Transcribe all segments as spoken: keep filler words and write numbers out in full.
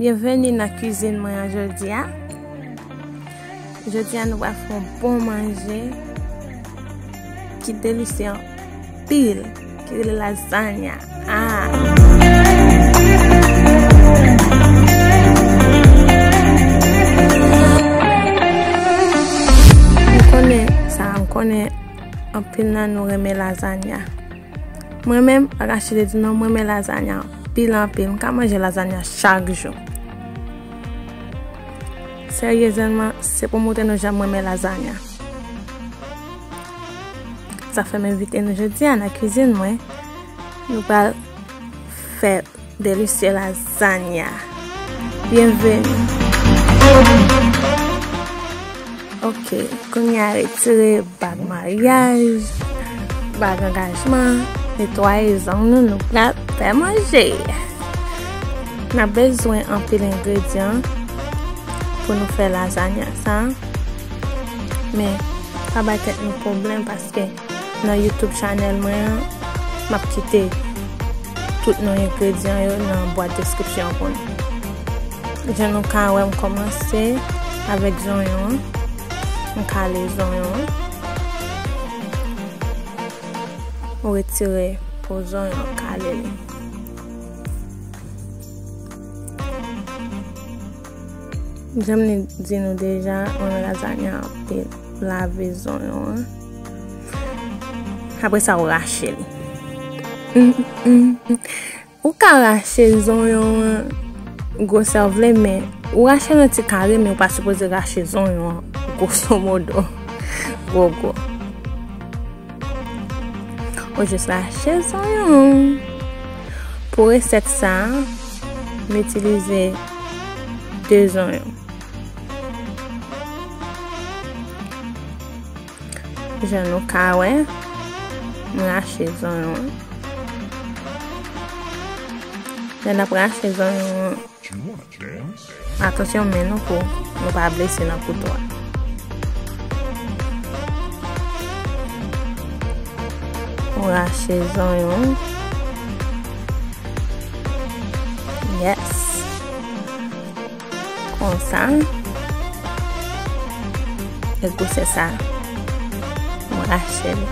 Byenveni nan kwizin mwen an jodi a. Jodi a, nou pral fè yon bon manje ki delisye anpil, ki rele lazanya. Ah! M konnen sa, m konnen anpil nan nou renmen lazanya. Mwen menm, pa kache di nou, mwen renmen lazanya anpil, anpil. M ka manje lazanya chak jou. Seryezman, se pou montre nou jan mwen renmen lazanya. Sa fè m envite nou jodi a nan kwizin mwen. Nou pral fè delisye lazanya. Byenveni. Ok, kounye a retire bag maryaj, bag angajman, netwaye zong nou, nou pral fè manje. N ap bezwen anpil engredyan pou nou fè lazanya sa. Men, pa bay tèt nou pwoblèm paske nan YouTube channel mwen an, m ap kite tout non engredyan yo nan bwat deskripsyon pou nou. Jan nou ka wè, m kòmanse avèk zonyon an. M kale zonyon an. Ou retire po zonyon an, kale li. Jan m di nou deja, mwen renmen lazanya anpil. Lave zonyon an. Apre sa, ou rache li. Ou ka rache zonyon an gwosè w vle, men ou rache l an ti kare, men ou pa sipoze rache zonyon an gwoso modo, gwo gwo. Ou jis rache zonyon. Pou resèt sa, m itilize de zonyon. Jan nou ka wè, m rache zonyon. Lè n ap rache zonyon, atansyon men nou pou nou pa blese nan kouto a. Ou rache zonyon. Yes. Konsa. E gwosè sa. M rache l.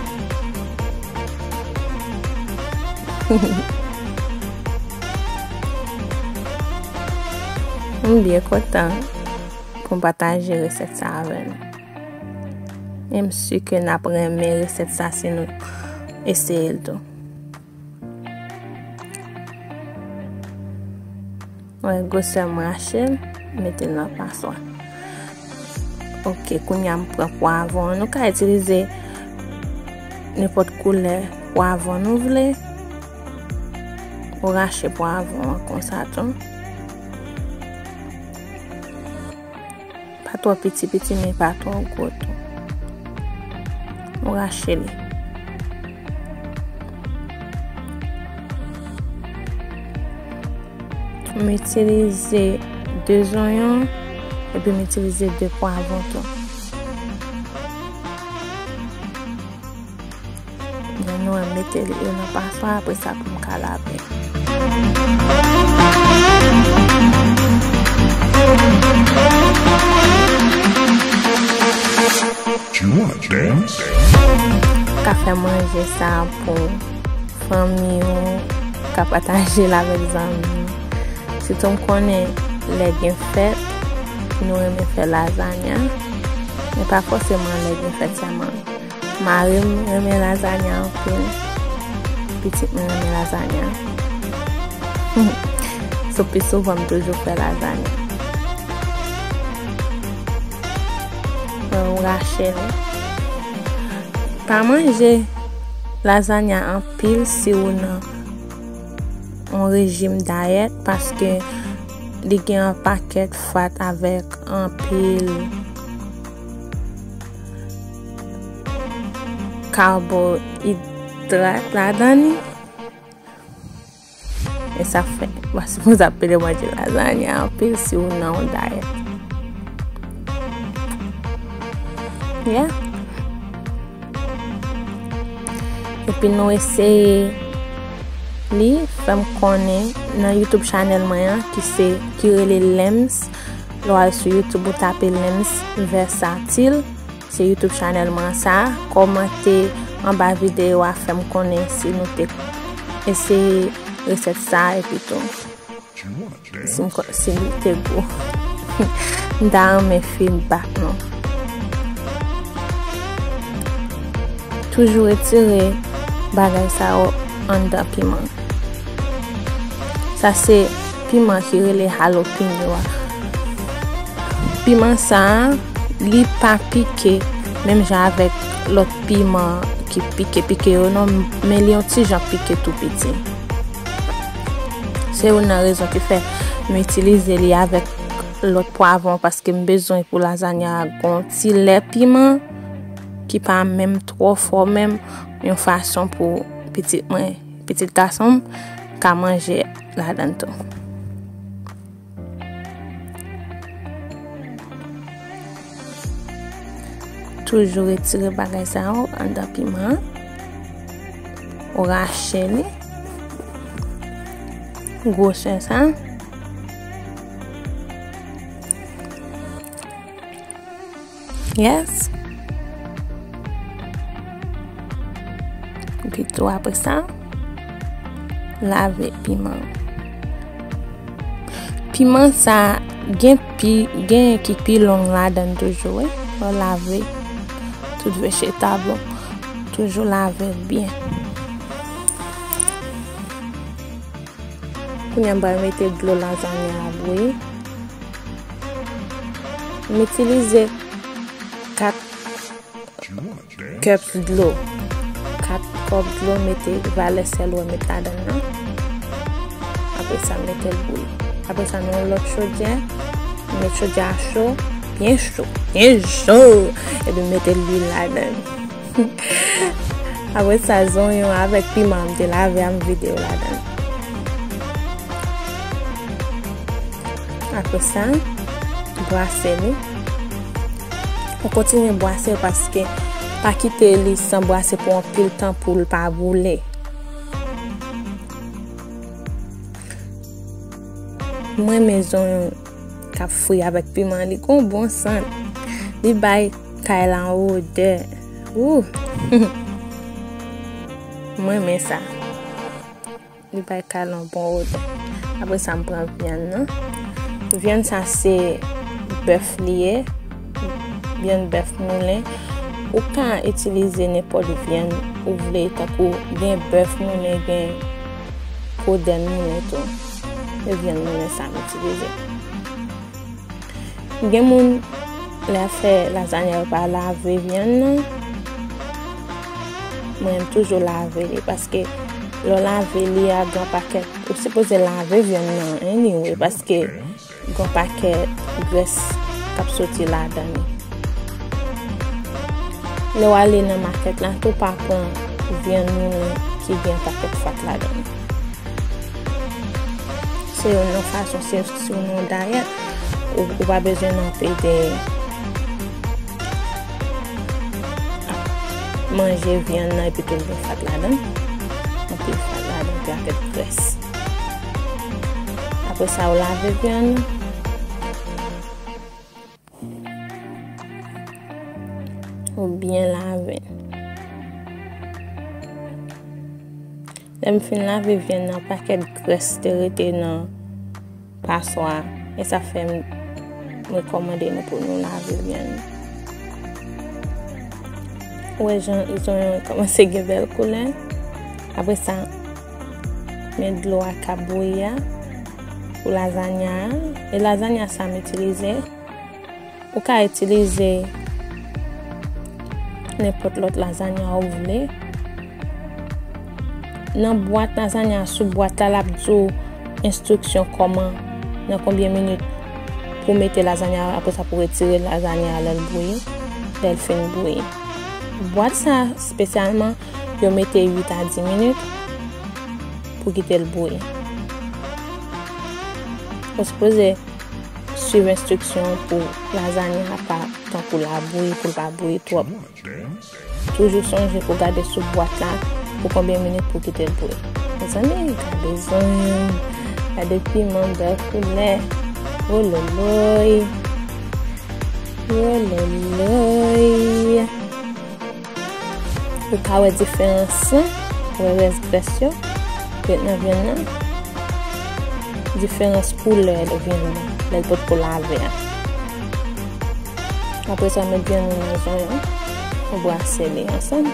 M byen kontan pou m pataje resèt sa avè nou. E m si ke n ap renmen resèt sa si nou eseye l tou. Wè, gwosè m rache l, mete l nan paswa. Ok, kounye a m pran pwavwon. Nou ka itilize nenpòt koulè pwavwon nou vle. Ou rache pwavwon an konsa tou. Pa twò piti piti, men pa twò gwo tou. Ou rache li. M itilize de zonyon, epi m itilize de pwavwon tou. Jan nou wè, m mete li yo nan paswa, apre sa pou m ka lave. You wanna dance? Ou ka fè manje sa pou fanmi w, ou ka pataje l avèk zanmi w. Sitou m konnen lè gen fèt, nou renmen fè lazanya, men pa fòseman lè gen fèt sèlman. Mari m renmen lazanya anpil. Pitit mwen renmen lazanya. So, pi souvan, m toujou fè lazanya. Mwen rache l. Pa manje lazanya anpil si ou nan yon rejim dayèt, paske li gen yon pakèt fat avèk anpil kabohidrat ladan li. E sa fè, pa sipoze ap pede manje lazanya anpil si ou nan yon dayèt. Yeah. Epi nou eseye li, fè m konnen nan YouTube channel mwen an, ki se, ki rele Lems. Lè w al sou YouTube, ou tape Lems Versatil. Se YouTube channel mwen sa. Kòmante anba videyo a, fè m konnen si nou te eseye resèt sa epi tou. Si m ko-, si li te gou. M ta renmen feedback nou. Toujou retire bagay sa yo anndan piman. Sa se piman ki rele jalapeno a. Piman sa a, li pa pike menm jan avèk lòt piman ki pike pike yo non, men li yon ti jan pike tou piti. Se youn nan rezon ki fè m itilize li avèk lòt pwavwon, paske m bezwen pou lazanya a gon ti lè piman ki pa menm twò fò menm, yon fason pou pitit mwen, pitit gason m, ka manje ladan tou. Toujou retire bagay sa yo anndan piman an. Ou rache li. Gwosè sa. Yes. Epi tou apre sa, lave piman. Piman sa gen pi, gen ki pi long ladan toujou, wi. Fò lave tout vejetab ou. Toujou lave l byen. Kounye a m pral mete dlo lazanya a bouyi. M itilize kat cups dlo. Kat kòp dlo, mete valè sèl ou met ladan nan. Apre sa, mete l bouyi. Apre sa, nan yon lòt chodyè, met chodyè a cho, byen cho, byen cho. Epi mete lwil ladan. Apre sa, zonyon avèk piman m te lave a, m vide yo ladan. Apre sa, brase li. Ou kontinye brase paske pa kite li san brase pou anpil tan pou l pa boule. Mwen renmen zonyon k ap fri avèk piman, li gon bon sant. Li bay kay la yon odè. Wouh! Mwen renmen sa. Li bay kay la yon bon odè. Apre sa, m pran vyann nan. Vyann sa se bèf li ye. Vyann bèf moulen. Ou ka itilize nenpòt vyann ou vle, tankou gen bèf moulen, gen kodèn moulen tou. Se vyann moulen sa m itilize. Gen moun, lè y ap fè lazanya, yo pa lave vyann nan. Mwen, m toujou lave li, paske lè w lave li a, gen pakèt, ou sipoze lave vyann nan, anyway, paske gen pakèt grès k ap soti ladan li. Lè w ale nan makèt la tou, pa pran vyann moulen ki gen pakèt fat ladan li. Se youn nan fason, se, si w nan yon dayèt, ou, ou pa bezwen nan pede ap manje vyann nan epi tou gen fat ladan. Anpil fat ladan, epi avèk grès. Apre sa, ou lave vyann nan. Ou byen lave. Lè m fin lave vyann nan, pakèt grès te rete nan paswa a. E sa fè m rekòmande nou pou nou lave vyann. Ou wè jan zonyon an kòmanse gen bèl koulè. Apre sa, men dlo a k ap bouyi a pou lazanya a. E lazanya sa m itilize. Ou ka itilize nenpòt lòt lazanya ou vle. Nan bwat lazanya, sou bwat la, l ap di w enstriksyon kòman, nan konbyen minit pou mete lazanya, apre sa pou retire lazanya lè l bouyi, lè l fin bouyi. Bwat sa espesyalman, yo mete uit a dis minit pou kite l bouyi. Ou sipoze swiv enstriksyon pou lazanya a pa tankou l ap bouyi, pou l pa bouyi twòp. Toujou sonje pou gade sou bwat la pou konbyen minit pou kite l bouyi. Mezanmi, gade zanmi, gade piman bèl koulè. Wololoy. Wololoy. Ou ka wè diferans lan, wè rès grès yo, ret nan vyann nan. Diferans koulè vyann nan, lè l potko lave a. Apre sa, met vyann ou nan zonyon, ou brase li ansanm.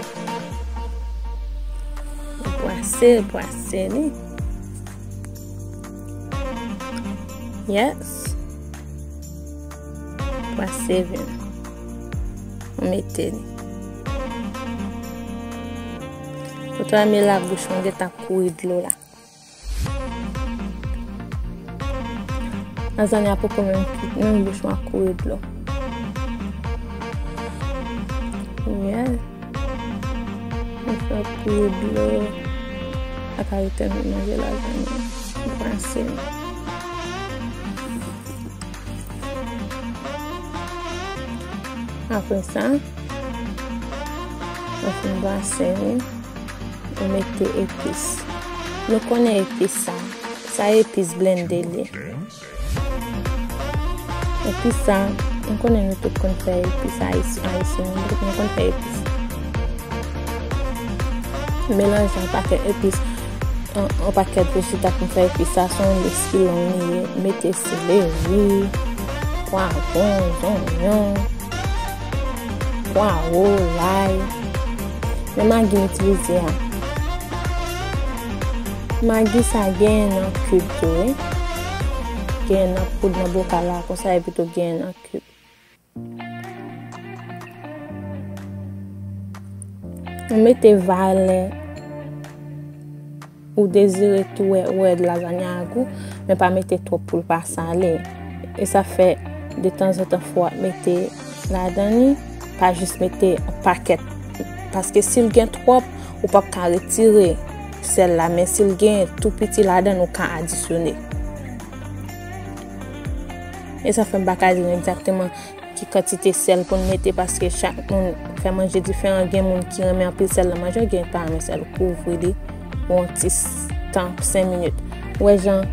Ou brase, brase li. Yes. Brase vyann. Ou mete li. Ou ta wè men labouch mwen gentan kouri dlo la. Lazanya poko menm kwit, menm bouch mwen ap kouri dlo. Yeah. Mwen fè kouri dlo. Ak a ete mwen manje lazanya. Mwen panse. Apre sa, mwen fin brase li, mwen mete epis. Nou konnen epis sa. Sa epis blende li. Epis sa, nou konnen nou tout konn fè epis ayis-, ayisyen, nou tout nou konn fè epis. Melanje yon pakèt epis, yon, yon pakèt vejetal pou fè epis sa, se yon lis ki long li ye. Mete seleri, pwavwon, zonyon, pwawo, lay. Men magi m itilize a. Magi sa genyen nan kib tou, wi. Genyen nan poud nan bokal la, konsa epi tou genyen nan kib. Ou mete valè ou dezire tou wè, wè lazanya a gou, men pa mete twòp pou l pa sale. E sa fè, detanzantan, fò w ap mete ladan li, pa jis mete yon pakèt. Paske si l gen twòp, ou p ap ka retire sèl la, men si l gen tou piti ladan l, ou ka adisyone. E sa fè m pa ka di nou egzakteman ki kantite sèl pou n mete, paske chak moun fè manje diferan. Gen moun ki renmen anpil sèl nan manje, gen ki pa renmen sèl. Kouvri li pou yon ti s-, tan, senk minit. Ou wè jan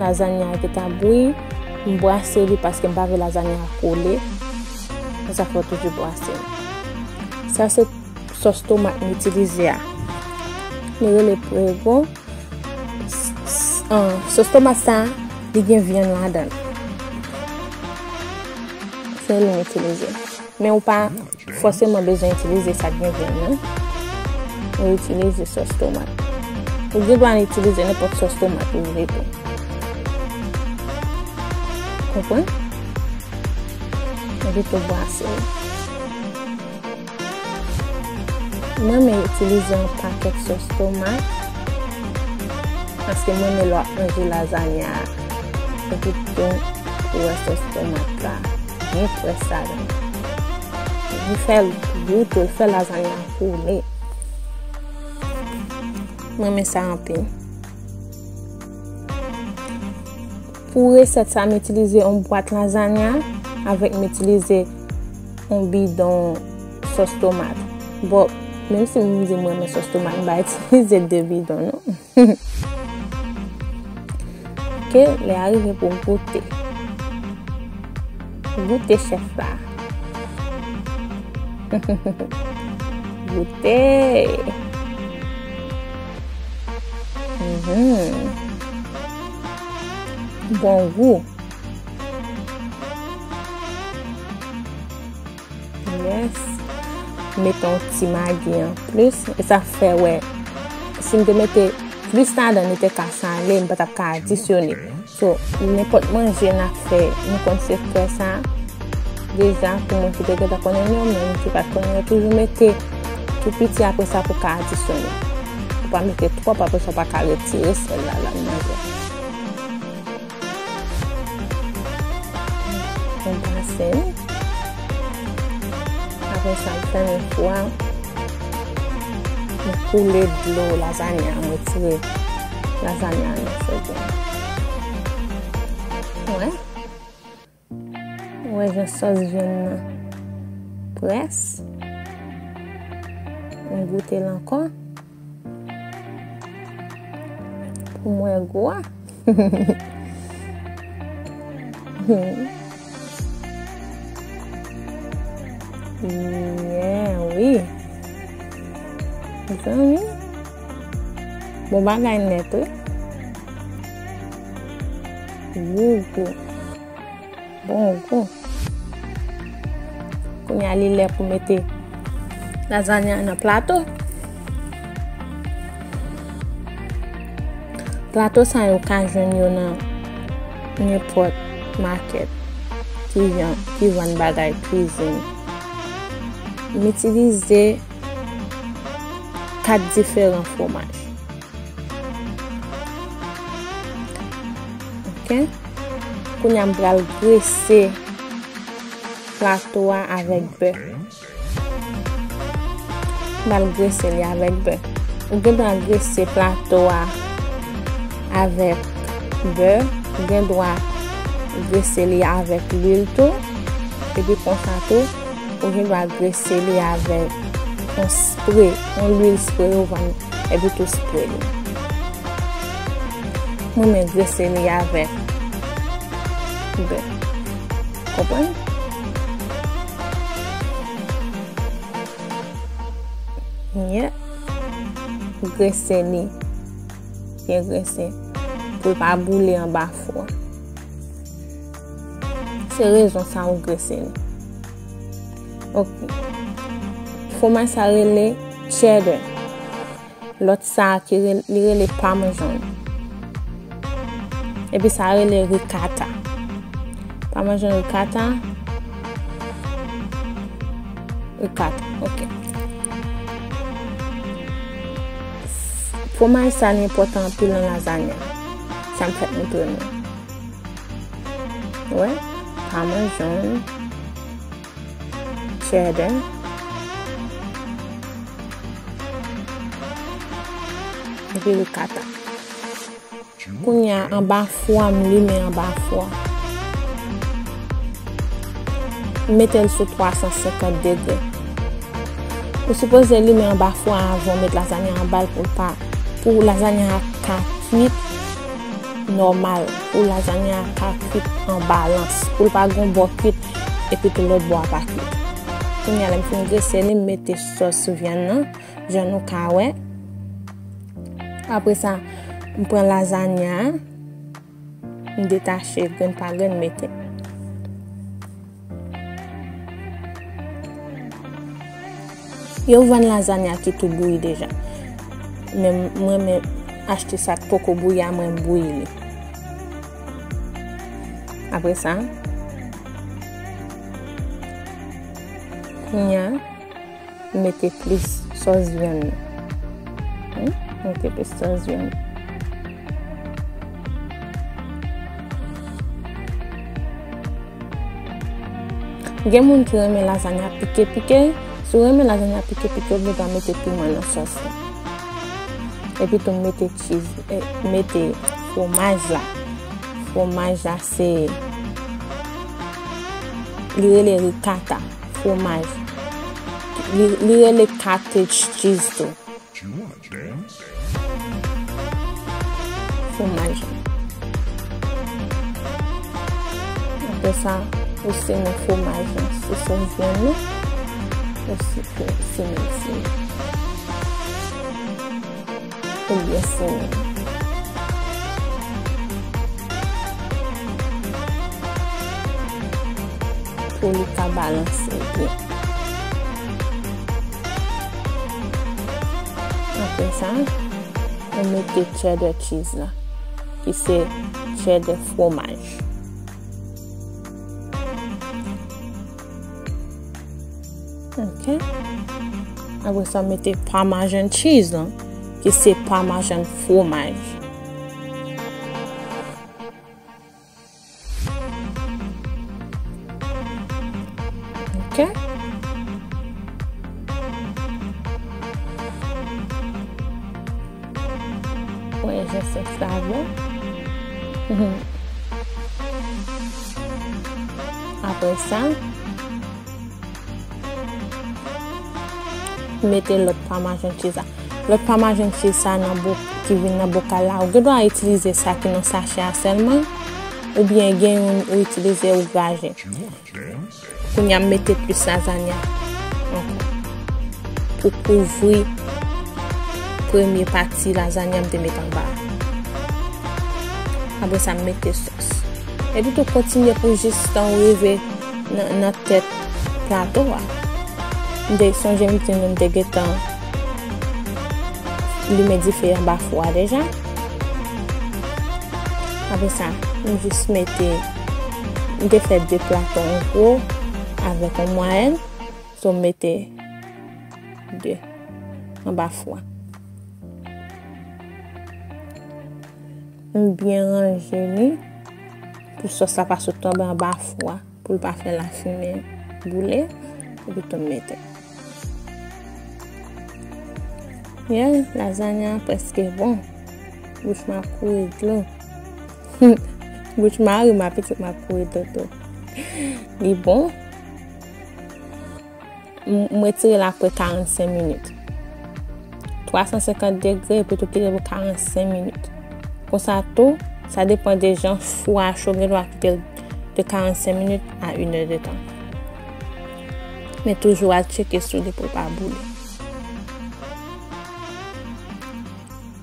lazanya a gentan bouyi, m brase li paske m pa vle lazanya a kole. E sa fè w toujou brase li. Sa se sòs tomat m itilize a. Li rele Prego. S-, s-, an, sòs tomat sa, li gen vyann ladan l. Se li m itilize. Men ou pa fòseman bezwen itilize sa k gen vyann nan. Ou itilize sòs tomat. Ou gen dwa itilize nenpòt sòs tomat ou vle tou. Konprann? Epi tou brase. Mwen renmen itilize yon pakèt sòs tomat, paske mwen renmen lè w ap manje lazanya a, epi tou ou wè sòs tomat la byen frèch ladan. Li fè l gou tou, li fè lazanya a koule. Mwen renmen sa anpil. Pou resèt sa, m itilize yon bwat lazanya avèk m itilize yon bidon sòs tomat. Bon, menm si m di m renmen sòs tomat, m pa itilize de bidon, non. Oke, lè a rive pou goute. Goute chèf la. Goute. Mhm. Bon gou. Yes. Mete yon ti magi an plis. E sa fè, wè, si m te mete plis ladan, li te ka sale, m pa t ap ka adisyone. So, nenpòt manje n ap fè, nou konn sekrè sa. Deja, pou moun ki te gentan konnen yo, men ki pa t konnen yo, toujou mete tou piti, apre sa pou ka adisyone. Ou pa mete twòp, apre sa ou pa ka retire sèl la, la nan manje. Ou brase li. Apre sa, m fèmen fou a. M koule dlo lazanya, m retire lazanya nan fougo a. Wè. Ou wè jan sòs vyann nan près. M goute l ankò. Mwen gwo a. Yeah, wi. Zanmi. Bon bagay nèt, wi. Gwo, gwo. Bon gou. Kounye a, li lè pou mete lazanya nan plato. Plato sa yo ka jwenn yo nan nenpòt makèt ki jan, ki vann bagay kwizin. M itilize kat diferan fwomaj. Ok. Kounye a m pral grese plato a avèk bè. M pral grese li avèk bè. Ou gen dwa grese plato a avèk bè. Ou gen dwa grese li avèk lwil tou. Epi konsa tou, ou gen dwa grese li avèk yon spre, yon lwil spre yo vann, epi tou spre li. Mwen renmen grese li avèk bè. Konprann? Yeah. Grese li. Byen grese. Pou l pa boule anba fou a. Se rezon sa ou grese li. Ok. Fwomaj sa rele cheddar. Lòt sa ki rele, li rele parmesan. Epi sa rele ricotta. Parmesan, ricotta. Ricotta, ok. Fwomaj sa li enpòtan anpil nan lazanya. Sa m fèk montre nou. Wè, parmesan, cheddar, epi ricotta. Kounye a, anba fou a, m limen anba fou a. M mete l sou twa san senkant degre. Ou sipoze limen anba fou a avan w met lazanya anba l pou l pa, pou lazanya a ka kwit nòmal, pou lazanya a ka kwit an balans, pou l pa gon bò kwit epi tou lòt bò a pa kwit. Kounye a, lè m fin grese li, m mete sòs vyann nan, jan nou ka wè. Apre sa, m pran lazanya a, m detache grenn pa grenn, m mete. Yo vann lazanya ki tou bouyi deja. Men mwen, mwen achte sa k poko bouyi a, mwen bouyi li. Apre sa, kounye a, mete plis sòs vyann nan. Hmm? Mete plis sòs vyann. Gen moun ki renmen lazanya pike pike. Si w renmen lazanya pike pike, ou gen dwa mete piman nan sòs la. Epi tou mete cheese, eh, mete fwomaj la. Fwomaj la se, li rele ricotta, fwomaj. Li, li rele cottage cheese tou. Fwomaj. Apre sa, ou simen fwomaj lan sou sòs vyann nan. Ou si-, ou simen, simen. Ou byen simen. Pou li ka balanse byen. Apre sa, ou mete cheddar cheese la, ki se cheddar fwomaj. Ok. Apre sa, mete parmesan cheese la, ki se parmesan fwomaj. Ok. Wè, jan sòs la bon. Apre sa, mete lòt parmesan cheese la. Lòt parmesan cheese sa nan bo-, ki vin nan bokal la, ou gen dwa itilize sa ki nan sachè a sèlman, oubyen gen youn ou itilize ou graje. Kounye a m mete plis lazanya ankò pou kouvri premye pati lazanya m te met anba a. Apre sa, m mete sòs. Epi tou kontinye pou jis tan ou rive nan, nan tèt plato a. M te sonje m di nou m te gentan limen dife anba fou a deja. Apre sa, m jis mete, m te fè de plato an gwo avèk yon mwayèn. So, m mete de anba fou a. M byen ranje li pou sòs la pa sot tonbe anba fou a, pou l pa fè lafimen boule, epi tou m mete. Yeah, lazanya prèske bon. Bouch mwen ap kouri dlo. Bouch mari ma pitit mwen ap kouri dlo tou. Li bon. M, m retire l apre karannsenk minit. Twa san senkant degre, epi tou kite l pou karannsenk minit. Konsa tou, sa depann de jan fou a cho, gen dwa kite l de karannsenk minit a inè de tan. Men toujou al tcheke sou li pou l pa boule.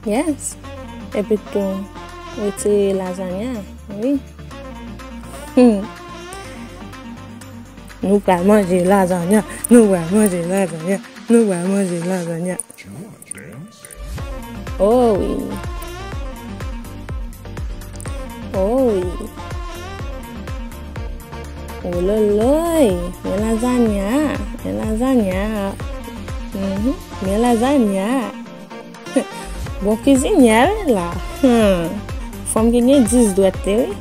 Yes. Epi tou, retire lazanya, wi. Hmm. Nou pral manje lazanya, nou pral manje lazanya, nou pral manje lazanya. Oh wi. Oh wi. Oh loloy. Men lazanya. Men lazanya. Mhm. Men lazanya. Bon kizinyè wi la. Hmm. Fanm ki gen dis dwèt li wi.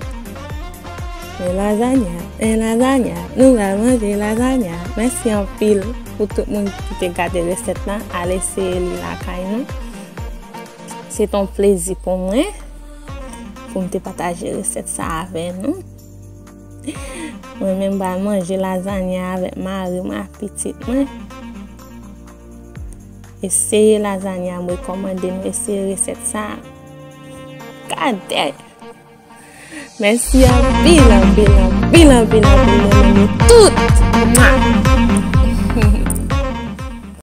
Men lazanya. Men lazanya. Nou pral manje lazanya. Mèsi anpil pou tout moun ki te gade resèt la. Al eseye li lakay nou. Se t on plezi pou mwen pou m te pataje resèt sa avè nou. Mwen menm m pral manje lazanya avèk mari mwen ak pitit mwen. Eseye lazanya, m rekòmande nou eseye resèt sa. Gade! Mèsi anpil, anpil, anpil, anpil, anpil, mwen renmen nou tout. Mwa!